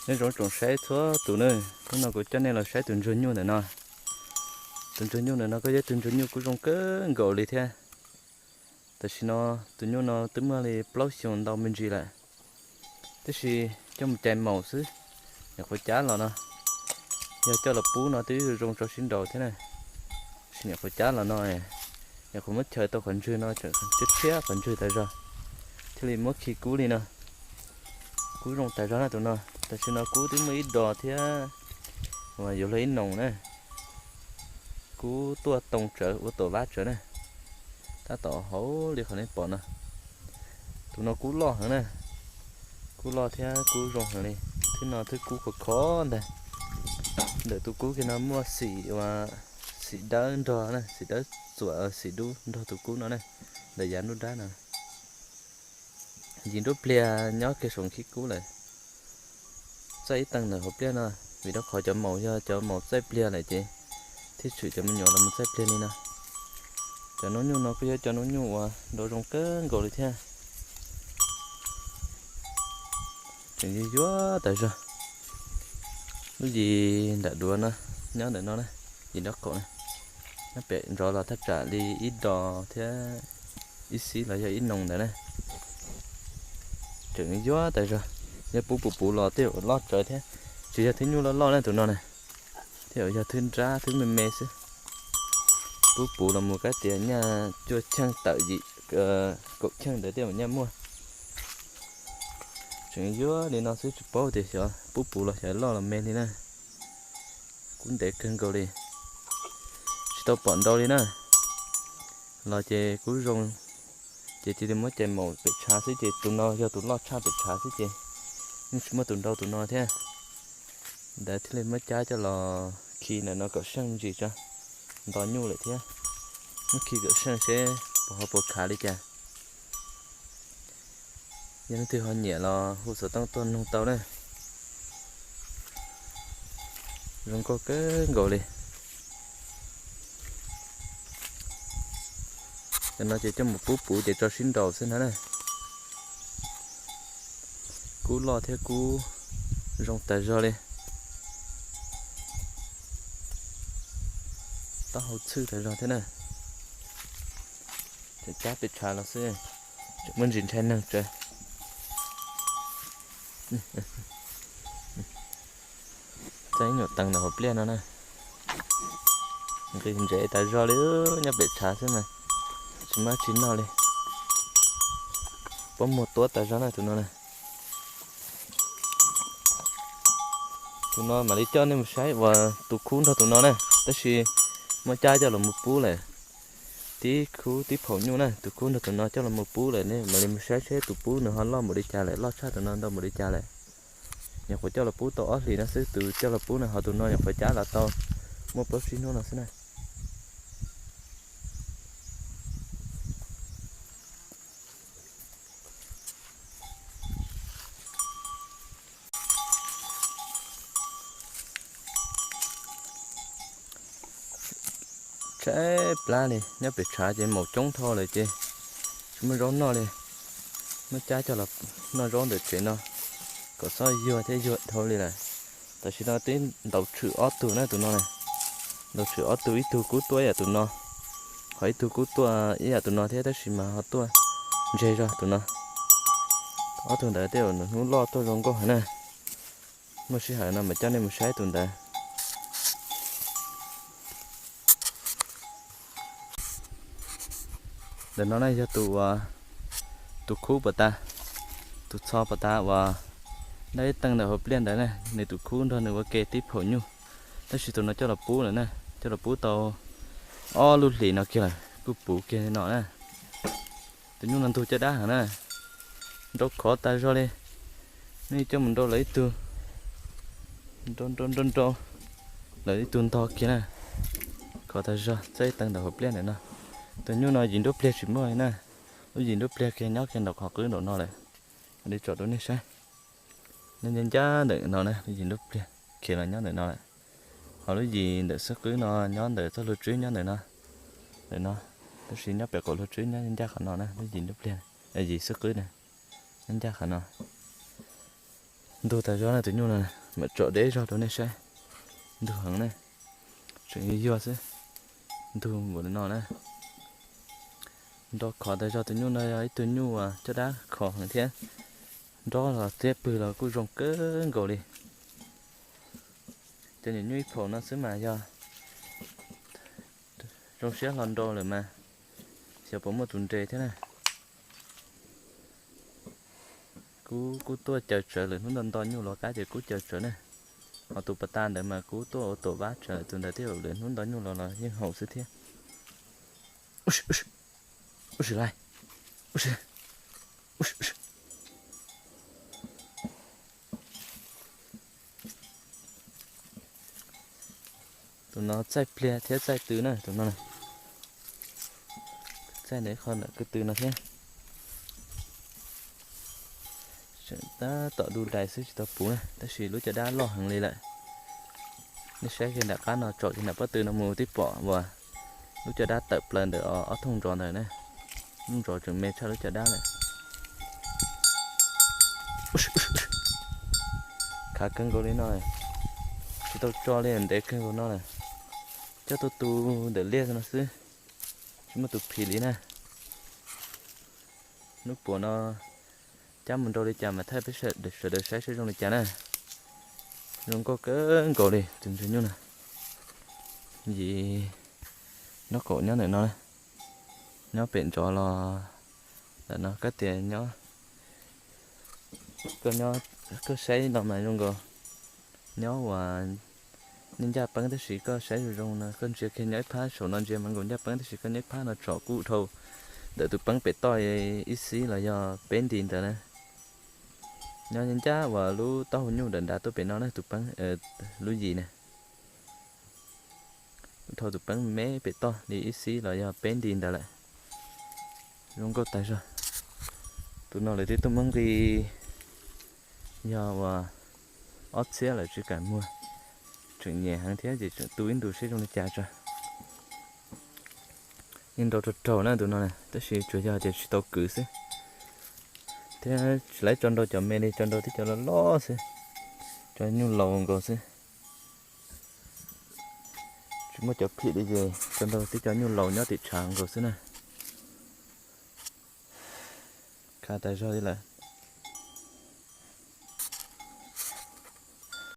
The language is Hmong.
Nej zoo tsoom saib txhua tus na, hnub no kuv coj nej los saib tus ntsuag nyuj ntawm no. Tus ntsuag nyuj ntawm no kuj yog tus ntsuag nyuj kuj zoo kawg nkaus li thiab. Tam sim no tus nyuj no twb muaj li plaub xyoos ntau me ntsis lawm, tab sis coj mus cais maum xwb. Nyuam qhuav cab los no, yog coj los pub no twb zoo tso sib nraus thiab na. Tab sis nyuam qhuav cab los no, nyuam qhuav muab chaws tau qhov ntswg no tseem tshiab tshiab qhov ntswg tas zog, thiaj li muab khi kub li no. Kub zoo tas zog na tus no. Tam sim no kub twb muaj ib dos thiab, uas yuav luag ib noos na. Kub tuaj too tsawv ua tom vab tsawv na, tab tom hauv li qhov nej pom no. Tus no kub loj heev na, kub loj thiab kub zoo heev li. Thwb no thwb kub khov khov ntag. Ntawm tus kub kiag no muaj xim uas xim dawb nrog na, xim dawb txuam xim dub nrog tus kub no na, ntawm yav nruab nrab no. Yim nruab pliag nyob kiag saum khib kub lawm. Txaij ib teeg ntawm hauv pliaj no, vim rau qhov cov maum yog cov maum txaij pliag lawm ces thiaj tshwm cov me nyuam los mus txaij pliag li no. Cov noob nyuj no kuj yog cov noob nyuj uas nrov zoo kawg nkaus li thiab. Tseem yuag yuag tas zog. Lub yim nram duav no, nyob ntawm no na, yim nraub qaum na, nyob pem nrov los thaj tsam li ib dos thiab ib xib los yog ib noos ntawd na. Tseem yuag tas zog, yog pub puv puv los tej zaum loj tsawv thiab. Tsis yog thwb nyuj loj loj na tus no na, tej zaum yog thwb nrab thwb me me xwb. Pub puv los mus kab tias nyaj cuaj cheej tawm yim kaum cheej ntawd tej zaum nyaj muaj. Tseem yuag li no xwb tsis paub tias xyov pub puv los xyov loj los me li na. Kub ntev kawg nkaus li, tsis tau pom nrau li na. Los ces kub zoo ces cia li muab cais maum pem tshav xwb ces tus no yog tus loj tshaj pem tshav xwb ces yeej tsis muaj tus nrau tus no thiab. Ntawd thiaj li muab cab coj los khi ntawm no kom seej ntsis tso, nto nyuj lawm thiab. Muab khi kom seej seb puas ho puas khav li cas. Yog leej twg ho nyiam los hu xov tooj tuaj nug tau na. Zoo nkauj kawg nkaus li. Cov no ces coj mus pub puv ces tso sib nraus xwb na. Kub loj thiab kub zoo tas zog li. Taub hau txhwj tas zog thiab na. Ces cab pem tshav los xwb, tseem muaj ntsis ntshai neeg tsav. Txaij nyuam teev ntawm hauv pliaj no na, nqis ntsev tas zog li, nyob pem tshav xwb mas tsis muaj tsi noj li. Pob muag tuab tas zog na tus no na. Tus no mam li coj nej mus saib uas tus khub nrog tus no na, tab sis muab cab coj los mus pub lawm. Tib khub tib phaum nyuj na, tus khub nrog tus no coj los mus pub lawm, nej mam li mus saib seb tus pub nws ho loj npaum li cas lawm, loj tshaj tus no ntau npaum li cas lawm. Nyuam qhuav coj los pub tau ob hlis no xwb, tus coj los pub no ho tus no nyuam qhuav cab los tau muaj plaub tsib hnub no xwb na. Tshaib plab li, nyob pem tshav ces maum coob dhau lawm ces tsis muaj zaub noj li. Muab cab coj los noj zaub ntawm tsev no kom txhob yuag thiab yuag dhau li lawm. Tam sim no twb ntaus tshwm ob tug na tus no na. Ntaus tshwm ob tug, ib tug kub tuaj ib yam tus no, ho ib tug kub tuaj ib yam tus no thiab, tab sis mas ho tuaj ntseg zog tus no. Ob tug ntawd tej zaum nws hnub loj tuaj zoo nkauj heev na. Muaj sij hawm no mam coj nej mus saib tus ntawd. Ntawm no na yog tus, tus khub pas tas, tus txho pas tas uas dab ib teeg ntawm hauv pliaj ntawd na, nws tus khub nrog nws ua ke tib phaum nyuj. Tab sis tus no coj los pub lawm na, coj los pub tau ob lub hlis no kiag lawm kuj puv kiag li no na. Tus nyuj no ntug caj dab heev na, nrau khov tas zog li. Nej coj mus nrau lawv ib tug, nrau nrau nrau nrau lawv ib tug ntog kiag na. Khov tas zog, txaij teev ntawm hauv pliaj ntawm no. Tus nyuj no yim nruab pliag tsis muaj li na, lub yim nruab pliag kiag nyob kiag nraum qhov qwb nraum no lawm. Mam li tsom rau nej saib. Nyob ncaj ncaj ntawm no na, lub yim nruab pliag khiav los nyob ntawm no lawm. Ho lub yim ntawm xub qwb no nyob ntawm txoj hlua tswb nyob ntawm no, ntawm no, tab sis nyob pem qaum hlua tswb nyob ncaj qhov no na, lub yim nruab pliag, yim xub qwb na, nyob ncaj qhov no. Ntug tas zog na tus nyuj no, mam tsom deb zog rau nej saib. Ntug heev na, tseem yuag yuag xwb. Ntug npaum li no na. Nrov khov tas zog, tus nyuj no yog ib tug nyuj uas caj dab khov heev thiab. Nrov los thiab pwg los kuj zoo kawg nkaus li. Cov nyuam nyuj ib phaum no xwb mas yog zoo siab hlo nrau lawm mas xyov puas muaj tus nres thiab na. Kuv kuj tuaj caw tsawv lawm, hnub nto nto nyuj los qab ces kuv caw tsawv na. Ho tus pas tas ntawd mas kuv tuaj ua tuam vab tsawv lawm, tus ntawd thiab lawm, hnub nto nyuj los los yeej haum xwb thiab. Ub si lai, ub si, ub si. Tus no txaij pliag thiab txaij tw na, tus no. Txaij ntawm qhov ntawm ko tw no thiab. Tseem tab tom du dais xwb tsis tau puv na, tab sis lub caj dab loj heev li lawm. Nej saib kiag nram qab no, tsom kiag nram pob tw no mus twb pom uas lub caj dab tawm plaws ntawm ob thooj ntsov ntawd na. Lub ntsov tseem me tshaj lub caj dab lawm. Khav kawg nkaus li no, tsis tau tso li, ntev kawg nkaus no lawm. Coj tuaj tu ntawm liaj no xwb, tsis muaj tus phim li na. Hnub puas no cab mus nrau li cas mas thaij peb sawv daws saib seb zoo li cas na. Zoo nkauj kawg nkaus li tus ntsuag nyuj no. Yim nraub qaum nyob ntawm no, nyob pem ntsov los ntawm no. Koj tias nyob, koj nyob, koj saib no mas zoo nkaus nyob uas nej ncaj peeb, tab sis koj saib zoo zoo no koj ntsia kiag nyob ib phab saum no ntsia mas nkaus ncaj peeb, tab sis koj nyob ib phab no tsom kuj dhau ntawm tus peeb pem toj ib xib los yog peb nti ntawd na. Nyob ncaj uas lub taub hau nyuj dav dav tuaj pem no na tus peeb, lub yim na. Dhau tus peeb me pem toj li ib xib los yog peb nti ntawd lawm. Zoo nkauj tas zog. Tus no lawv twb tuaj muab nqi yog uas ob txhiab lawm tsis kam muag, tseem nyiam heev thiab ces tseem tu ib ntus seb zoo li cas tso. Yeej nrau raug raug na tus no na, tab sis tsuas yog tias tsis tau kwv xwb, thiab tsis laib tso nrau cov me li, tso nrau tib cov loj loj xwb, cov nyuj laus nkaus xwb. Tsis muaj cov phim li ces tso nrau tib cov nyuj laus nyob tim tshav nkaus xwb na. Khav tas zog li lawm.